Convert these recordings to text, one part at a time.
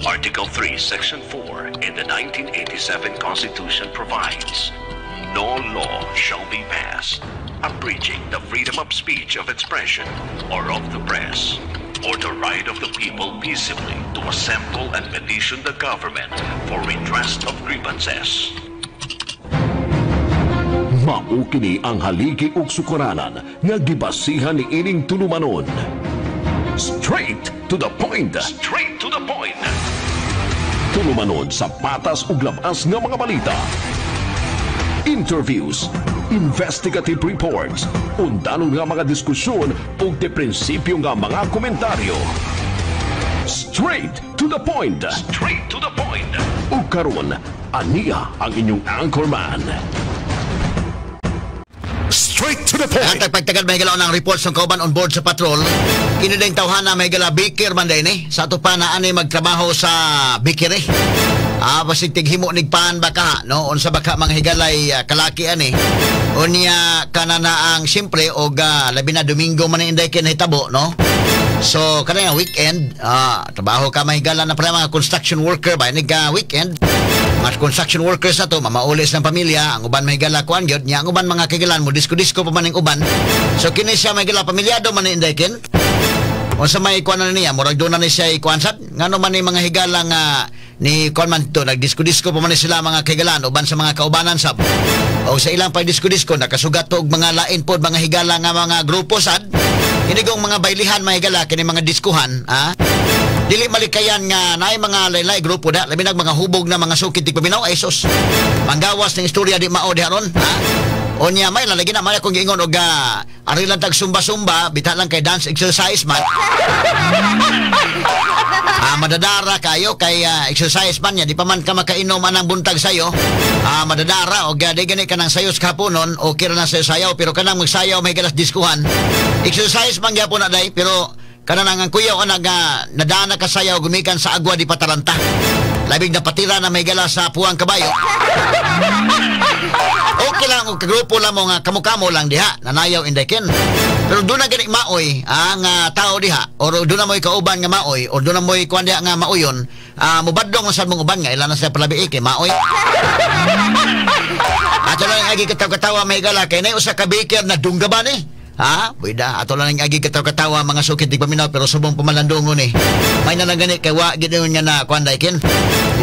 Article 3, Section 4 in the 1987 Constitution provides, "No law shall be passed abridging the freedom of speech, of expression, or of the press, or the right of the people peaceably to assemble and petition the government for redress of grievances." Mao kini ang haligi ug sukaranan nga gibasihan ni ining tulumanon. Straight to the point. Straight to the point. Tulumanon sa patas ug labas nga mga balita. Interviews, investigative reports, undanon nga mga diskusyon ug de prinsipyo nga mga komentaryo. Straight to the point. Straight to the point. Ug karon, aniya ang inyong anchorman. Straight to the point. Ang pagtagal may ng report sa kauban on board sa patrol. Kini din tawhana may gala baker man din eh. Sa ato pa na ani magtrabaho sa bakery. Basig tighimo nigpan baka no, unsa baka mga higalay kalaki ani. Unya kana na ang siyempre og labi na Domingo man inday kay nahitabo, no. So kana nga weekend, trabaho ka mahigala na para mga construction worker ba nig weekend. Mga construction workers na to, mamaulis ng pamilya, ang uban mahigala kuan gyud, nya ang uban mga kigilan mo disko-disko pa man ang uban. So kini siya mahigala pamilyado man ni inday kin. O sa may kuan na niya, murag doon na ni siya ikuan sad. Ngano man ni mga higala nga ni kuan man to, nagdisko-disko pa man ni sila mga kahigalan, uban sa mga kaubanan sab. O sa ilang pagdisko-disko, nakasugat og mga lain pod mga higala nga mga grupo sad. Kinigong mga baylihan mga higala, kini mga diskuhan, ha? Dili malikayan nga naay mga laylay grupo da, labi nag mga hubog na mga sukit di paminaw, ay sus. Manggawas ng istorya di mao diha ron, ha? Unya may lalagi na may akong giingon og ari lang tag sumba-sumba, bita lang kay dance exercise man. Madadara kayo kay exercise man niya, di pa man ka makainom anang buntag sayo. Madadara og di gani ka nang sayo sa kaponon, okay ra na sayo sayaw pero kanang magsayaw may galas diskuhan. Exercise man gyapon na day pero kanang ang kuyaw ang nadana ka sayaw gumikan sa agwa di pataranta. Labing napatira na may gala sa puwang kabayo. Okay lang og kagrupo lang mo nga kamo-kamo lang diha nanayaw indekin. Pero doon na gani maoy ang tao diha or doon na mo'y kauban nga maoy or doon na mo'y kuan diha nga maoyon, mubadlong lang sad mong uban nga ila na sila palabi kay maoy. Ato lang ang agi katawa-katawa may gala kay nay usa ka baker na dunggaban eh. Ha? Buida, ato lang ang agi katawa-katawa mga sukit di paminaw pero subong pamalandungon eh. May na lang gani kay wa gid nga na kuan daykin.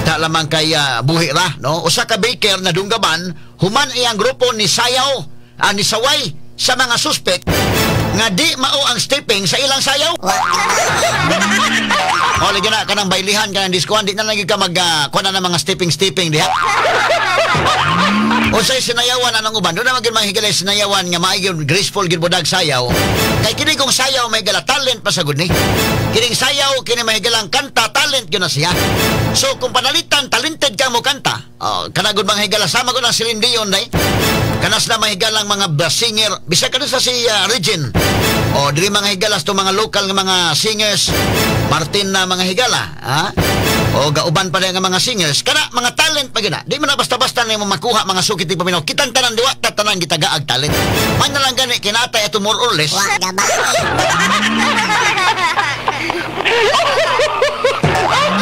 Ita lamang kay buhi ra, no? Usa ka baker na dunggaban, human iyang grupo ni sayaw, ni saway sa mga suspect nga di mao ang stepping sa ilang sayaw. O, lagi na kanang baylihan kanang diskuhan, di na lang ka mag kuan na ng mga stepping-stepping diha. Unsay sinayawan anong uban? Doon na maging mga higalay sinayawan nga maayo graceful gid budag sayaw. Kay kini kong sayaw may gala talent pa sa gud ni. Kining sayaw kini may galang kanta talent gyud na siya. So kung panalitan talented ka mo kanta, oh, kana gud mga higala sama gud ang Celine Dion day. Kanas na mahigalang mga singer, bisag kana sa si Regine. O diri mga higalas to mga local nga mga singers, Martin na mga higala, ha? O gauban pa nga mga singers, kana mga talent pa gina. Di man na basta-basta nimo makuha mga sukit di paminaw. Kitang tanan diwa tanan gitagaag talent. Man na lang gani kinatay ato more or less.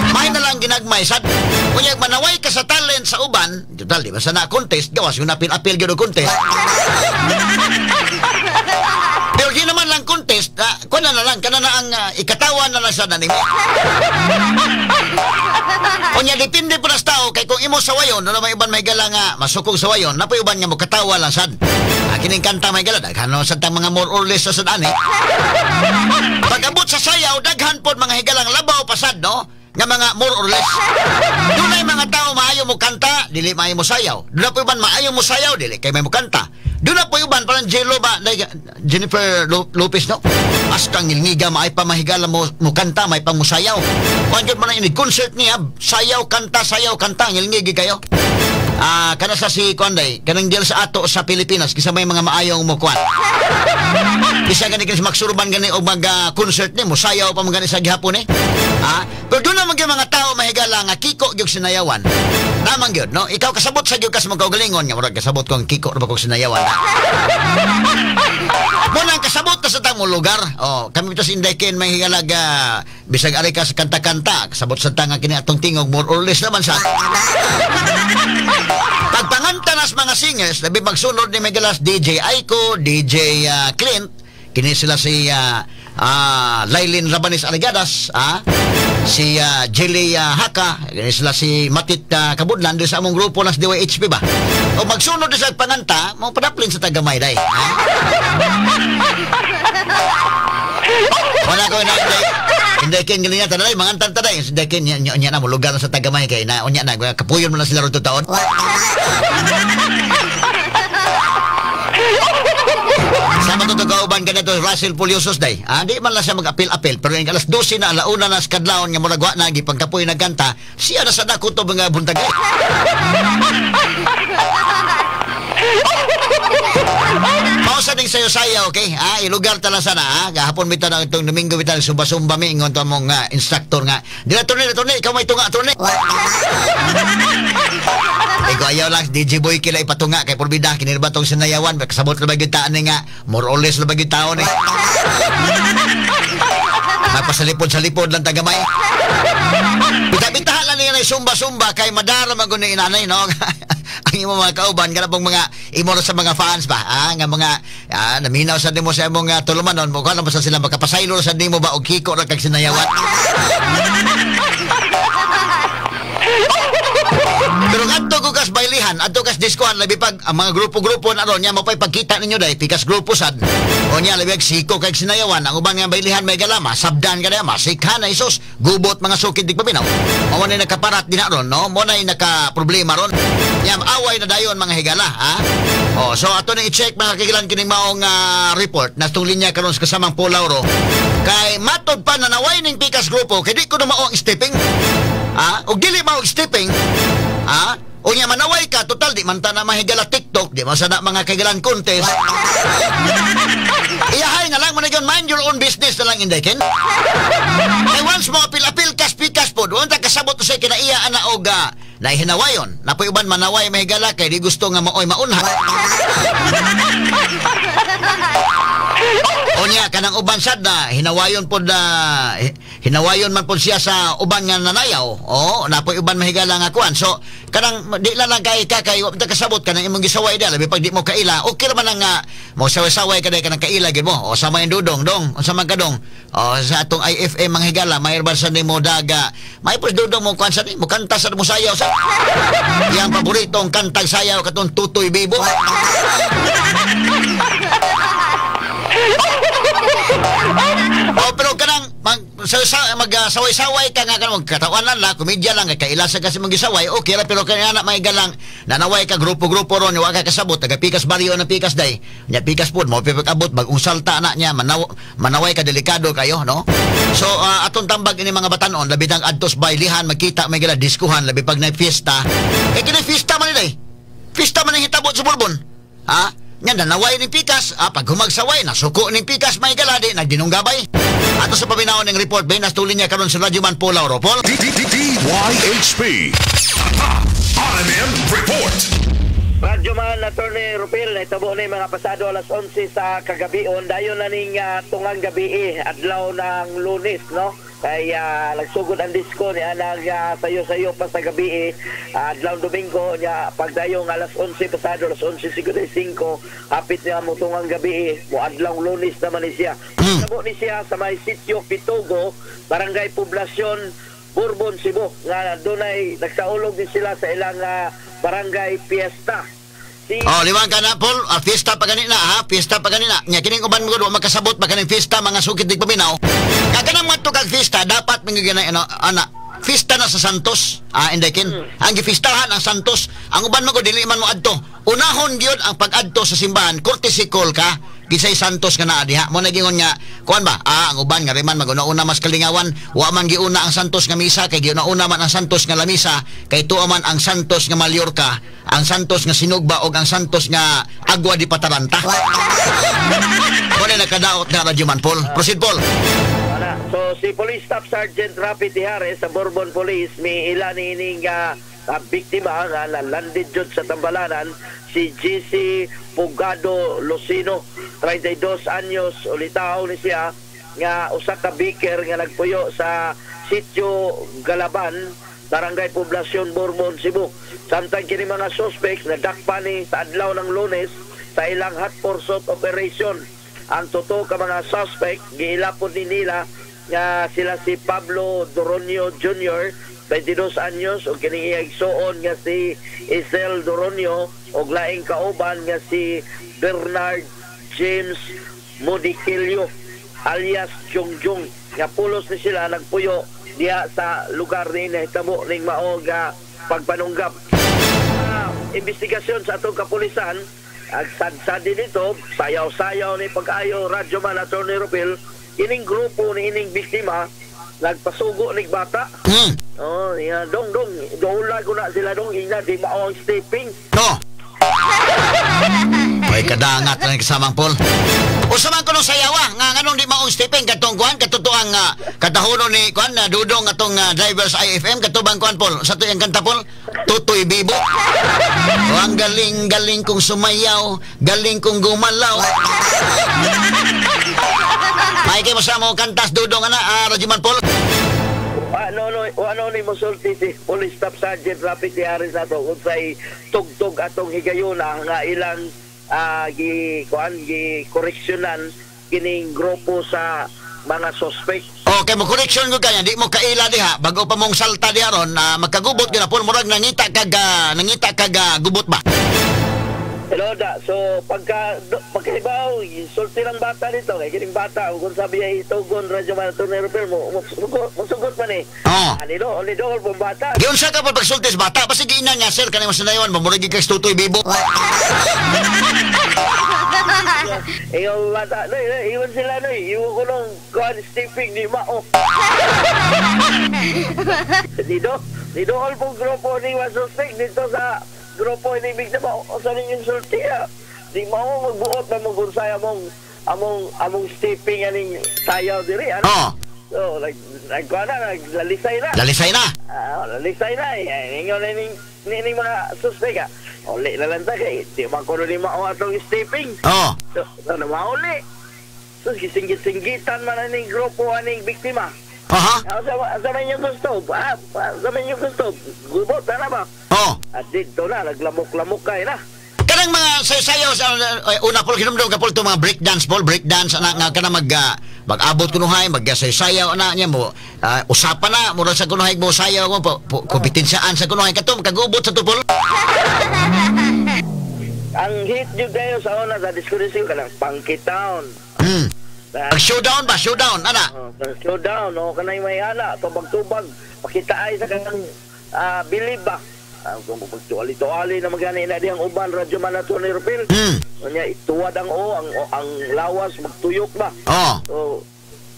May na lang ginagmay sad. Kunyag manaway ka sa talent sa uban, total di ba sa na contest gawas yung napil-apil gyud og contest. Pero di naman lang contest, kuan na lang kana na ang ikatawan na lang sa nimo. Unya depende po sa tao kay kung imo sawayon, no may uban may gala nga masukog sawayon, napoy uban nga mo katawa lang sad. Kining kanta may gala daghan no sad tang mga more or less sa sad ani. Pag-abot sa sayaw daghan pod mga higalang labaw pasad no nga mga more or less. Dunay mga tao maayo mo kanta, dili maayo mo sayaw. Dunay po uban maayo mo sayaw, dili kay may mo kanta. Doon na po uban parang Jello ba like, Jennifer Lopez no. Askang ngilngiga maay pa mahigala mo, mo kanta may pang musayaw. Kuan gyud man ang ini concert niya, sayaw kanta ngilngigi kayo. Kana sa si kuan day, kanang deal sa ato sa Pilipinas kisa may mga maayong mo kuan. Bisa gani kini magsurban gani og mag concert ni mo sayaw pa man gani sa gihapon eh. Pero doon na mga tao mahigala mahigala nga kiko gyud sinayawan. Namang gyud, no? Ikaw kasabot sa gyud kas mong kaugalingon nga murag kasabot ko ang kiko ra ba kog sinayawan. Mo nang kasabot ta sa tamo lugar. Oh, kami bitaw sa Inday Ken may higala ga bisag ari ka sa kanta-kanta, kasabot sa tanga kini atong tingog more or less naman sa. Pagpanganta nas mga singers, labi magsunod ni Megalas DJ Aiko, DJ Clint, kini sila si Lailin Rabanis Aligadas, si Jelly Haka, kini sila si Matit Kabudlan doon sa among grupo nas DYHP ba. O magsunod sa panganta, mo padaplin sa tagamay day. Ha? Wala ko na hindi ken ganiya taday mangantan taday hindi ken nya na mo lugar sa tagamay kay na unya na kapuyon mo na sila ron taon. Sama to kauban kanito Russell Puliosos day. Di man lang siya mag-apil-apil pero yung alas 12 na alauna na sa kadlawon nga murag wa na gipangkapoy nagkanta siya na sa dako to mga buntag. Pausa ding sayo-sayo, okay? Ilugar tala sana, ha? Gahapon bitaw na itong Domingo bitaw, sumba-sumba mi, ingon to mong instructor nga. Dila, turne, ikaw may tunga, turne. Ikaw ayaw lang, DJ Boy kila ipatunga, kay Purbida, kinirba tong sinayawan, kasabot na ba yung taan nga, more or less na ba yung taon, eh. Mapasalipod-salipod lang tagamay. Bita-bitahan lang niya na sumba-sumba, kay madara man gud ni inanay, no? Ang imo mga kauban kana pong mga imo sa mga fans ba nga mga naminaw sa nimo sa imong tulumanon mo kuan sa sila makapasaylo sa nimo ba og kiko ra kag sinayawan. Pero adto ko kas bailihan, adto kas diskohan labi pag ang mga grupo-grupo na ron nya mapay pagkita ninyo day pikas grupo sad. O nya labi siko kag sinayawan ang uban nga bailihan may galama, sabdan ka na masikhan na isos, gubot mga sukid di paminaw. Mao na nakaparat din na ron, no? Mo na naka problema ron. Nya away na dayon mga higala, ha? Oh, so ato nang i-check mga kagilan kining maong report na tong linya karon sa kasamang Paul Lauro. Kay matod pa na naway ning pikas grupo kay di ko na mao ang stepping. Ha? Og dili mao ang stepping. Ha? O niya manaway ka, total, di man ta na mahigala TikTok, di man sana mga kaigalan contest. Iyahay na lang, managyon, mind your own business na lang, Inday Ken. Kaya once mo apil-apil, kas-pikas po, doon ta kasabot sa kinaiya, ana, og nahihinawayon. Napoy uban manaway mahigala, kay di gusto nga maoy maunha. O niya, kanang uban sad na, hinawayon po na, hinawayon man po siya sa uban nga nanayaw. O, napoy uban mahigala nga kuan. So, kanang, di lang lang kay ka, kay kasabot, kanang imong gisaway da, labi pag di mo kaila, okay naman ang, mo saway-saway ka day, kanang kaila, gid mo. O, sama yung dudong, dong, o sama ka dong. O, sa atong IFM mga higala, mayroon sa nimo daga, may pos dudong mo kuan sa ni, mo kanta sa mo sayaw sa. Yang paboritong kantang sayaw katong Tutoy Bibo. Oh, pero kanang magsaway-saway ka nga kanang magkatawanan lang, komedya lang, kaila sa kasi magisaway, okay ra, pero kaya na may galang, nanaway ka grupo-grupo ron, wa ka kasabot, taga pikas baryo na pikas day, nya pikas pod, mo pipikabot, bagong salta na niya, manaway ka, delikado kayo, no? So, atong tambag ini mga batanon, labi nang adtos bailihan, magkita may gala diskuhan, labi pag na fiesta, eh kini fiesta man day, fiesta man ang hitabot sa Bourbon, ha? Nga, nanaway ng pikas, pag humagsaway, nasuko ng pikas, may galadi, nagdinunggabay. Ato sa paminaon ng report, ba, nastulin niya karon sa Radyo Man Paul Lauro. Paul? DYHP. RMM Report. Radyo Man, Attorney Rupil, naitabo na yung mga pasado alas 11 sa kagabion. Dayon na ning tungang gabi, adlaw ng Lunes, no? Kaya nagsugod ang disco niya, nagsayo-sayo pa sa gabi, adlaw Domingo niya, pagdayong alas 11 pasado, alas 11:55, hapit niya mo tungang gabi, mo adlaw Lunes naman ni siya. Tabo ni siya sa may sitio Pitugo, Barangay Poblacion, Bourbon, Cebu, nga dunay nagsaulog din sila sa ilang barangay fiesta. Oh, liwang ka na, Paul. Fiesta pa ganina, ha? Fiesta pa ganina. Nya kining uban mo wa makasabot pa kaning fiesta mga sukid di paminaw. Kakanang mga kag fiesta dapat mingugina ano, ana. Fiesta na sa Santos, Inday Ken. Ang gifistahan ang Santos. Ang uban mo dili man mo adto. Unahon gyud ang pag-adto sa simbahan, courtesy call ka kisay Santos nga naa diha. Mo nagingon nga kuan ba? Ang uban nga reman maguna-una mas kalingawan, wa man giuna ang Santos nga misa kay giuna-una man ang Santos nga lamisa, kay tuwa man ang Santos nga Mallorca, ang Santos nga Sinugba og ang Santos nga Agua di Pataranta. Mo na nakadaot na Radyo Man Paul. Proceed Paul. Ana. So si Police Staff Sergeant Rafi Tijares sa Bourbon Police miila niining biktima nga nalandid jud sa Tambalanan, si GC Pugado Lucino, 32 anyos, ulitaw ni siya nga usa ka biker nga nagpuyo sa Sitio Galaban, Barangay Poblacion, Bourbon, Cebu. Samtang kini mga suspects nadakpan ni sa adlaw ng Lunes sa ilang hot pursuit operation. Ang totoo ka mga suspect giilapod ni nila nga sila si Pablo Doronio Jr., 22 anyos, ug kining iyang igsuon nga si Isel Doronio ug laing kauban nga si Bernard James Modiquillo alias Jungjung, nga pulos ni sila nagpuyo diha sa lugar ni nahitabo ning mao nga pagpanunggap. Investigasyon sa atong kapulisan, ag sad-sad din ito, sayaw-sayaw ni pag-ayo, Radyo Man, Attorney Rupil, ining grupo ni ining biktima nagpasugo ning bata. Oh, ya, dong dong, doula ko na sila dong, ina di mao ang stepping. No. May kadangat na kasamang Paul. Usa man kuno sayawa nga nganong di maong stepping katong kuan katotoang katahuno ni kuan na dudong atong drivers IFM katubang kuan Paul. Sa to iyang kanta Paul, Tutoy Bibo. O, ang galing-galing kong sumayaw, galing kong gumalaw. May kay mo sa mo kantas dudong ana, Rajiman Paul. Ano no, ano ni mosulti si Police Staff Sergeant Rafi Tiares nato unsay tugtog atong higayuna nga ilang gi kuan gi koreksyonan kining grupo sa mga suspect. Okay, mo correction ko kanya, di mo kaila diha bago pa mong salta diha ron, magkagubot gyud na Paul, murag nangita kag gubot ba. Hello da. So pagkaibaw sulti ng bata dito kay kining bata kung sabi ay itugon Radyo Man Attorney Rupil mo musugot man eh. Oh. Ani do, ani do pong bata. Giunsa ka pa pagsulti sa bata, basta giinan nga sir kanimo sinayon, mo murag kay Tutoy Bibo. Ikaw bata, noy, noy, iwan sila noy, iwan ko nung kuan stepping di mao. Dito, dito all pong grupo ni mga suspect dito sa grupo ni biktima o sa ninyong sulti ah. Di mao magbuot na magunsay among stepping aning sayaw diri ano. Oh. So nagkuan na, naglalisay na. Lalisay na. Lalisay na eh. Ingon na ning mga suspect ah. Uli na lang ta kay di man kuno ni mao atong stepping. Oh. So mauli. So gisinggit-singgitan man aning grupo aning biktima. Aha. Sa man yung gusto? Sa man yung gusto? Gubot na ba? Oh. At dito na, naglamok-lamok kayo na. Kanang mga sayo-sayaw sa una Paul, kinumdum ka Paul, itong mga breakdance Paul, breakdance anak nga kanang mag-abot kunuhay, magsayo-sayaw na niya mo, usapan na, mura sa kunuhay mo sayaw mo, kompetensyahan sa kunuhay kato, kagubot sa to Paul. Ang hit yun kayo sa una sa disco-disco kanang Funky Town. Ang showdown ba? Showdown, ana? Showdown, o kanay may ana, tubag-tubag, pakita ay sa kanang bilib ba? Kung tuali-tuali na magani na diyang uban, Radyo Man Attorney Rupil. Unya, ituwad ang ang lawas, magtuyok ba? Oh. So,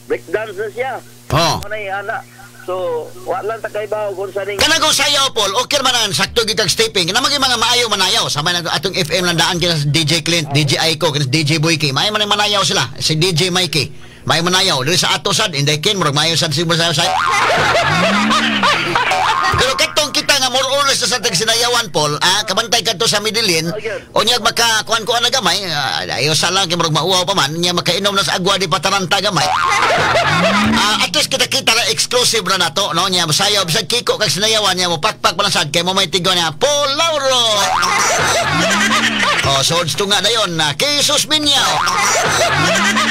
breakdance na siya. Oh. Kanay ana. So, wala lang takaibaw kung sa ning... Kanang kung sayaw, Paul, okay man ang sakto gitag stepping. Kana maging mga maayo manayaw. Sama na atong FM lang daan kina DJ Clint, DJ Aiko, kina DJ Boyke. Maayo man ang manayaw sila. Si DJ Mikey. Maayo manayaw. Dili sa ato sad, Inday Ken, murag maayo sad siguro sayaw sad. Pero katong kita nga more or less sa tag sinayawan, Paul, kabantay kadto sa Medellin, unyag maka kuan-kuan na gamay, ayo sa lang kay murag mauwaw pa man, nya makainom na sa agwa di pataranta gamay. At least kita-kita na exclusive na nato, no? Nya sayaw bisag kiko kag sinayawan nya mo pakpak pa lang sad kay mo may tigo niya Paul Lauro. Oh, so nga dayon na Jesus Minyaw.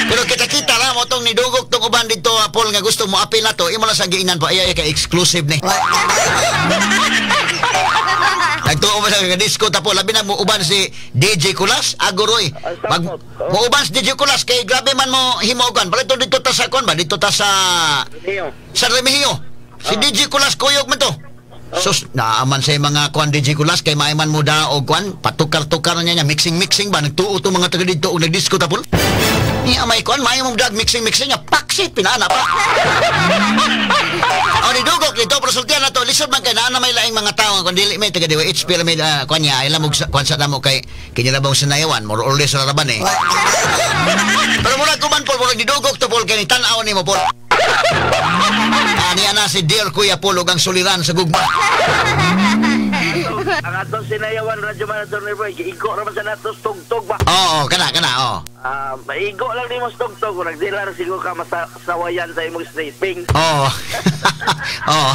Pero kita-kita ra mo tong nidugok tong uban dito, Paul, nga gusto mo apil na to, imo lang sa giinan po ay kay exclusive ni. Nagtuo ba sa disco ta po, labi na mo uban si DJ Kulas, Agoroy. Mag mo uban si DJ Kulas kay grabe man mo himogan. Palito dito ta sa kon ba, dito ta sa Remigio. Si DJ Kulas kuyog man to. Sus, naaman sa mga kuan DJ Kulas kay maiman mo da og kuan, patukar-tukar na niya, mixing-mixing ba nagtuo to mga taga dito og nagdisco ta po. Niya may kuan, maayo mong dag mixing-mixing niya, paksit pinaana pa. O nidugok dito, pero sultian na to, lisod man kay naa na may laing mga tao kung dili may taga DYH pyramid kuan niya, ay lamog kuan sa damo kay kinilabong sinayawan, more or less ra ban eh. Pero murag kuman Paul, murag nidugok to Paul kay ni tan-aw nimo Paul. Niya na si Dear Kuya Paul ug ang suliran sa gugma. Ang atong sinayawan radyo man Attorney Roy, giigo ra man sa nato tugtog ba. Oo, kana kana oo. Maigo lang nimo sa tugtog kung nagdila ra siguro ka masawayan sa imong sleeping. Oo. Oo.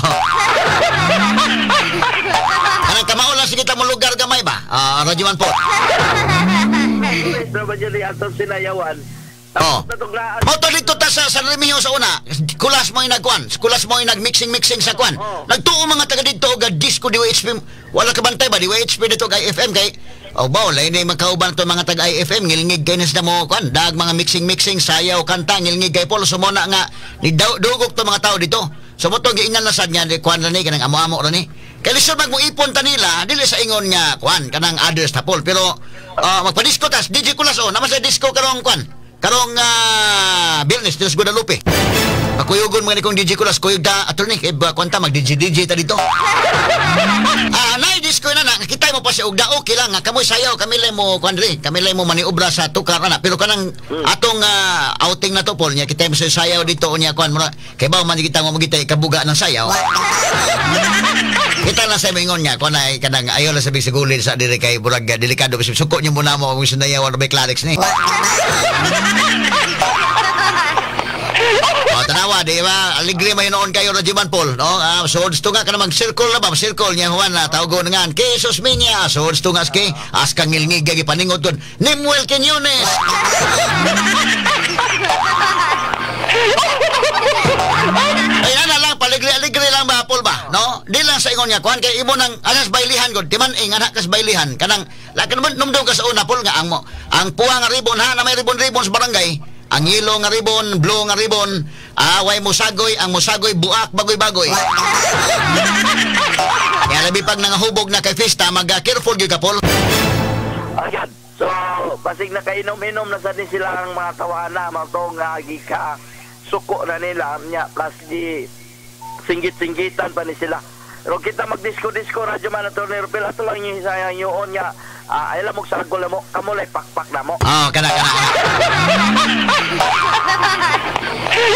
Kanang kamao lang sige ta mo lugar gamay ba? Radyo Man Paul. Ra ba dyan atong sinayawan? Oo. Natuglaan. Moto dito ta sa San Remigio sa una, kulas mo inagkuan, kulas mo inag-mixing-mixing sa kuan. Nagtuo mga taga dito og disco DYHP, wala ka bantay ba DYHP dito kay FM kay oh ba wala ini magkauban to mga taga IFM ngilngig kay na mo kuan, dag mga mixing-mixing sayaw kanta ngilngig kay Paul sumona nga ni dugok to mga tao dito. So mo to giingnan na sad nga kuan ra ni kanang amo-amo ra ni. Kay lisod mag moipon ta nila dili sa ingon nga kuan kanang others ta Paul pero magpa-disco tas DJ Kulas oh naman sa disco karong kuan. Karong Biyernes dito sa Guadalupe. Pakuyugon mga ni kong DJ Kulas, kuyog ta attorney kay ba kwanta mag DJ DJ ta dito. Nay disco na na kita mo pa si ugda okay lang nga kamoy sayaw kami lay mo kuan diri, kami lay mo maniobra sa tukar ana pero kanang atong outing na to Paul nya kita mo sa sayaw dito unya kuan mura kay ba man kita mo magita ikabuga ng sayaw. Kita lang sa ingon nga kuan ay kanang ayo lang sabi sigulin sa diri kay burag delikado kasi suko nyo muna mo kung sinayawan may Clarix ni. Oh, tanawa, di ba? Aligre may noon kayo Radyo Man Paul, no? Swords tunga ka na mag-circle na ba? Circle niya Juan na tawgon nga. Jesus Minya, swords tunga ski. As kang ngilngig gagi paningot dun. Nimuel Quiñones. Ay, ana lang, paligre-aligre lang ba, Paul ba? No? Di lang sa ingon nga kuan kay imo nang anas bailihan gud. Timan ing anak kas bailihan kanang lakan man numdum ka sa una Paul nga ang mo. Ang puwa nga ribon ha na may ribon-ribon sa barangay. Ang yellow nga ribon, blue nga ribon, away musagoy, ang musagoy buak bagoy-bagoy. Kaya labi pag nangahubog na kay Fista, mag-careful gyud ka Paul. Ayan. So, basig na kainom-inom na sa din sila ang mga tawana, mga tong gika suko na nila nya plus di singgit-singgitan pa ni sila. Pero kita magdisko-disko radyo man Attorney Rupil ato lang yung isayang yun nga ay lamok sa agol mo kamulay pakpak na mo. Oh, kana kana.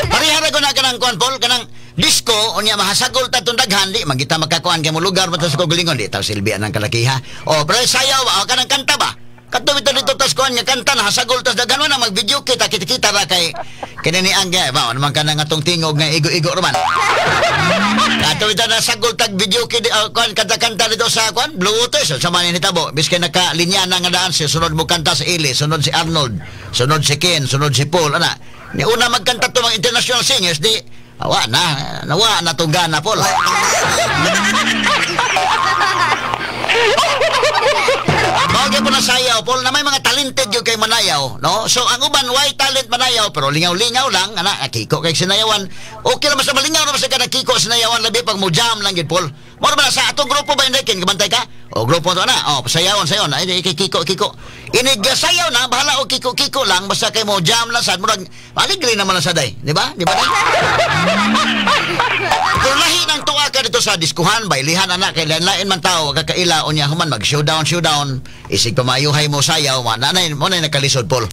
Parehara ko na kanang kuan Paul kanang disco unya mahasagol ta tong daghan di man kita makakuan kay mo lugar man ta sa kaugalingon di taw silbian ang kalakiha. Oh, pero sayaw ba kanang kanta ba? Kadto bitaw dito tas kuan nga kanta na hasagol tas daghan na mag-video kita kita ra kay kini ni ang ba naman kanang atong tingog nga igo-igo ra man. Kadto bitaw na sagol tag video kid kuan kanta-kanta dito sa kuan Blue Waters sa man nitabo biskin naka linya na nga daan si sunod mo kanta sa Ili, sunod si Arnold, sunod si Ken, sunod si Paul ana. Ni una magkanta to mga international singers di awa na nawa na tong gana Paul. Bagay po na sayaw, Paul, na may mga talented yung kay manayaw, no? So, ang uban, why talent manayaw? Pero lingaw-lingaw lang, ana, kiko kay sinayawan. Okay naman sa malingaw naman sa ka kiko sinayawan, labi pag mo jam lang yun, Paul. Moro ba na sa atong grupo ba, hindi, kabantay ka? O, grupo to, ana, o, sayawan, sayawan, ay, kiko, kiko. Inig sayaw na, bahala o kiko, kiko lang, basta kay mo jam lang sad, murag, maligri naman lang saday, di ba? Di ba? Pero lahi ng tuwa ka dito sa diskuhan, bailihan, anak, kay lain-lain man tao, kakaila, o niya, human, mag-showdown, showdown, isig pamayuhay mo sayaw, nanay, mo na nakalisod, Paul.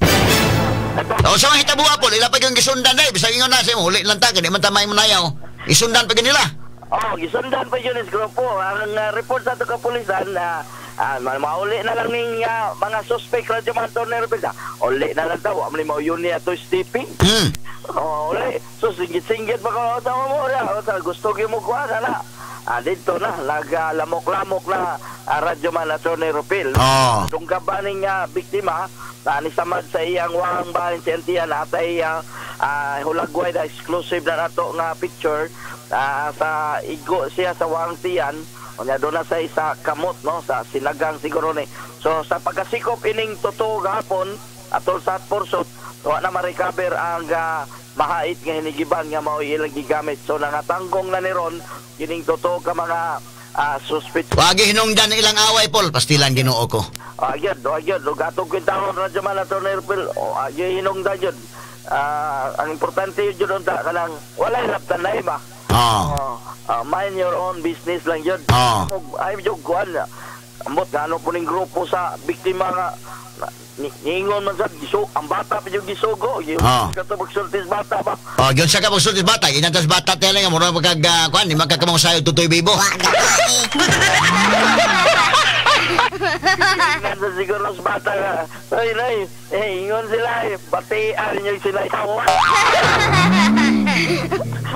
O sa mga hitabua, Paul, ila pa yung gisundan na, bisag ingon na, sa'yo, huli lang ta, kaya di man tamay mo nayaw. Isundan pa nila. Oh, gisundan pa yun is grupo. Ang report sa ato kapulisan, mauli na lang ning mga suspect radyo mga tornero. Uli na lang daw, amli mo yun niya to stepping. Oh, uli. So, singgit-singgit pa ko, mo, gusto mo kuha na. Dito na, naglamok-lamok na radyo man Attorney Rupil. Oh. Tungka ba ning biktima, ni samad sa iyang wang bahin si Antian at iyang hulagway na exclusive na nato nga picture sa igo siya sa wang tiyan. Unya doon na sa isa kamot no sa sinagang siguro ni. So sa pagkasikop ining totoo gahapon atol sa pursot wa na ma-recover ang mahait nga hinigiban nga mao ilang gigamit. So nangatanggong na ni ron kining totoo ka mga suspect. Wagi hinungdan ilang away Paul, pastilan Ginoo ko. Agyod, agyod, ug atong kwentahon radyo man Attorney Rupil. O agi hinungdan jud. Ang importante jud unta kanang walay laptan na iba. Oh. Mind your own business lang jud. Oh. Ay jud kuan. Ambot gaano po ning grupo sa biktima nga niingon man sa giso ang bata pa yung gisugo. Yung kato magsultis bata ba. Oh, gyud sa ka magsultis bata, ginantas bata tele nga mura magkag kuan, di magkakamong sayo tutoy bibo. Ingon sa siguro sa bata nga. Ay, nay, eh, ingon sila eh. Batian niyo sila.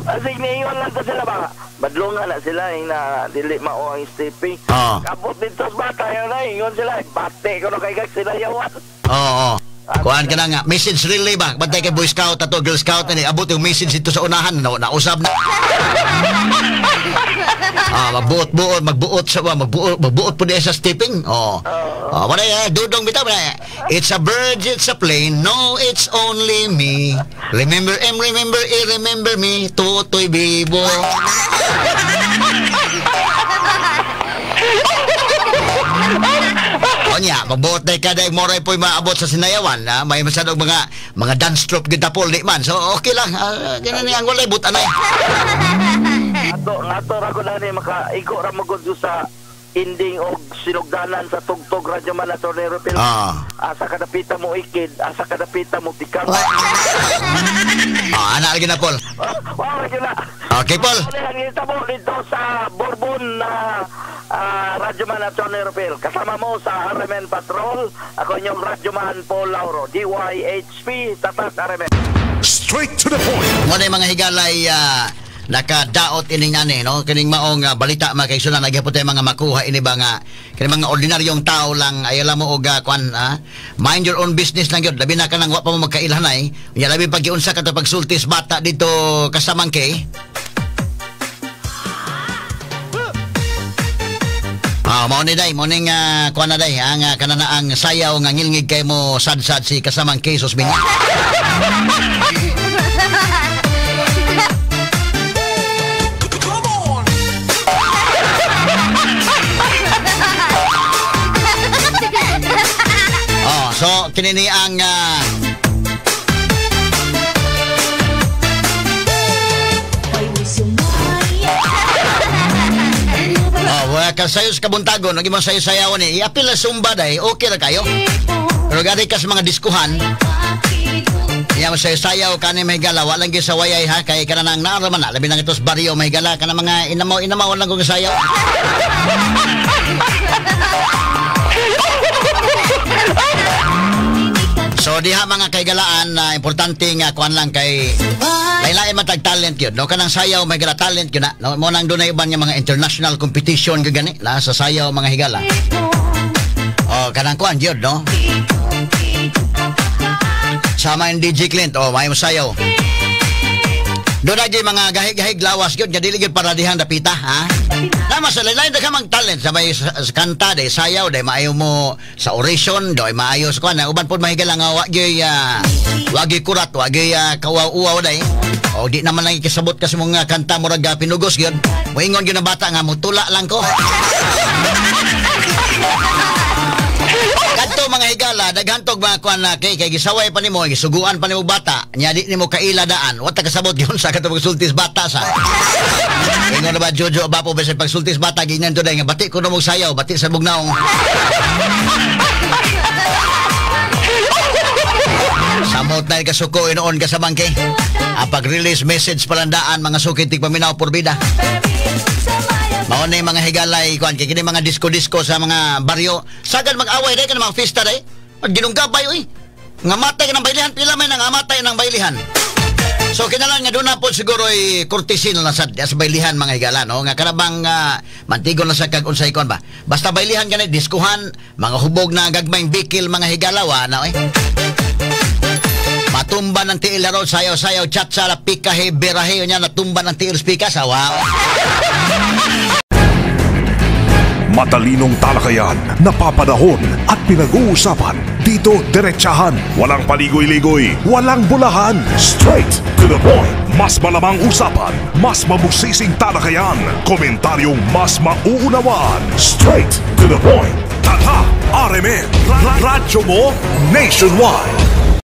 Asig niingon lang to sila ba? Badlungan na sila eh, na dili mao ang stepping. Kapot dito sa bata yun na, ingon sila eh. Bati ko na kay kag sila yawan. Oo. Kuan ka na nga, message relay ba? Bantay kay Boy Scout ato, Girl Scout na ni. Abot yung message dito sa unahan, no, nausab na. Magbuot-buot, magbuot sa magbuot, magbuot po diya sa stepping. Oh. Oh, wala eh, dudong bitaw wala. It's a bird, it's a plane. No, it's only me. Remember M, remember E, remember me. Tutoy Bibo. Onya, magbuot na ka dahil moray po'y maabot sa sinayawan. Ha? May masyadong mga dance troupe kita po, di man. So, okay lang. Ganun ang walay, buta na yan. Ato ra ko na ni makaigo ra magud sa ending og sinugdanan sa tugtog radyo man Attorney Rupil. Asa kadapita mo ikid, asa kadapita mo tikang. Ana lagi na Paul. Wow, lagi na. Okay, Paul. Ang itabo dito sa Bourbon na Radyo Man Attorney Rupil. Kasama mo sa RMN Patrol, ako inyong Radyo Man Paul Lauro, DYHP, Tatak RMN. Straight to the point. Muna yung mga higalay nakadaot ining ani, no? Kining maong balita mga kaigsunan, nagyapon tayo mga makuha ini ba nga kining mga ordinaryong tao lang ay alam mo og kuan, mind your own business lang gyud. Labi na ka nang wa pa mo magkailhanay. Unya labi pag giunsa ka to pagsultis bata dito kasamangke. Mao ni day, mao ning kuan na day, ang kananaang sayaw nga ngilngig kay mo sad-sad si kasamangke Susminya. So, kinini ang kasayo sa kabuntagon, naging mga sayo-sayawan ni, iapil na sumba day, okay ra kayo. Pero gari ka sa mga diskuhan, iya mo sayo-sayaw ka ni mahigala, walang gyud sa wayay ha, kay kananang naaraman na, labi na ito sa baryo mahigala, ka na mga inamaw, walang kong sayaw. So diha mga kaigalaan na importante nga kuan lang kay lain-lain matag talent yun, no? Kanang sayaw may gala talent yun na, no? Mo nang dunay uban nga mga international competition gyud gani la sa sayaw mga higala. Oh, kanang kuan gyud, no? Sama yung DJ Clint, oh, may sayaw. Doon na gyud mga gahig-gahig lawas gyud, dili gyud para dihang dapita, ha? Tama sa lain daghan mang talent sa may kanta day, sayaw day, maayo mo sa oration, day maayo sa kuan, uban pod mahigala nga wa gyud wa gyud kurat, wa gyud kauaw-uaw day. O di naman lang ikisabot kasi mong kanta murag pinugos gyud. Moingon gyud ang bata nga mutula lang ko. Kadto mga higala, daghantog mga kuan na kay gisaway pa nimo, gisuguan pa nimo bata, nya di nimo kaila daan. Wa ta kasabot gyud sa katong pagsultis bata sa. Ingon na ba Jojo Abapo bisan pagsultis bata ginan to day nga bati ko mo sayaw, bati sa bugnaong. Samot na kasuko inoon ka sa bangke. Ang pag-release message palandaan mga sukit tigpaminaw porbida. Mao ni mga higalay kuan kay kini mga disco-disco sa mga baryo. Sagad mag-away day kanang mga fiesta day. Ginunggabay oy. Nga matay ka ng baylihan, pila may nang amatay ng baylihan. So kinalan nga doon na po siguro ay courtesy na sad sa baylihan mga higala, no? Nga kanabang mantigon na sa kag unsay kuan ba. Basta baylihan gani diskuhan, mga hubog na gagmayng bikil mga higala wa na oy. Matumba ng tiil laro, sayaw-sayaw, chat-sala, pikahe, berahe, nya natumba ng tiil spika sa wow. Matalinong talakayan, napapanahon at pinag-uusapan. Dito diretsahan, walang paligoy-ligoy, walang bulahan. Straight to the point. Mas malamang usapan, mas mabusising talakayan, komentaryong mas mauunawaan. Straight to the point. Tatak RMN, Radyo mo nationwide.